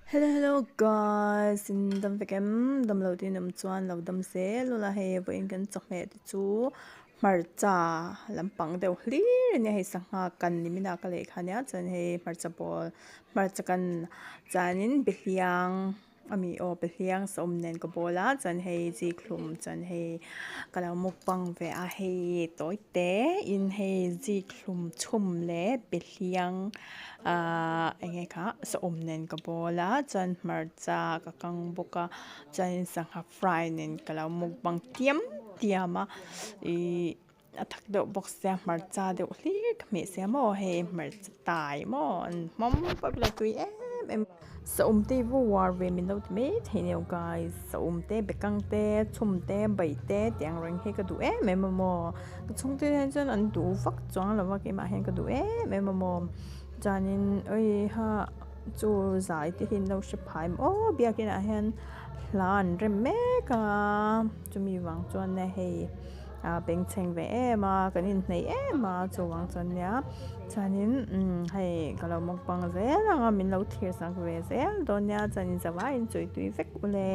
Hello hello guys in dam vek em dam lo te in awm chuan lo dam zel ula hei vawiin kan chawhmeh te chu hmarcha lampang deuh hlir ania hei sangha kan ni min a ka leh kha ania chuan hei hmarcha bawl hmarcha kan chuanin behliang ami aw behliang sawm nen ka bawl a chuan hei zikhlum chuan hei ka lo mukbang ve a hei tawi te in hei zikhlum chhum leh behliang. Ahh eng nge kha saum nen ka bawl a chuan hmarcha ka kang bawk a chuanin sangha fry nen ka lo mukbang tiam tiam a ihh a thak deuh bawk sia hmarcha deuh hlir ka hmeh sia maw hei hmarcha tai maw an hmawm pawp ila tui em em saum te hi va uar ve min lo ti mai thei nia guys saum te bekang te chhum te bai te tih ang reng hi ka duh em em a maw. Ka chhungte hian chuan an duh vak chuang lo va keimah hian ka duh em em a maw chuanin awiha chu zai te hi an lo hre phai maw aw biakin ah hian hla an rem mek a chumi vang chuan hei a bengchheng ve em a kan inhneih em a chuvang chuan nia chuanin hei ka lo mukbang zel ang a min lo thlir sak ve zel dawn nia chuanin zavaiin chawi tui vek ule.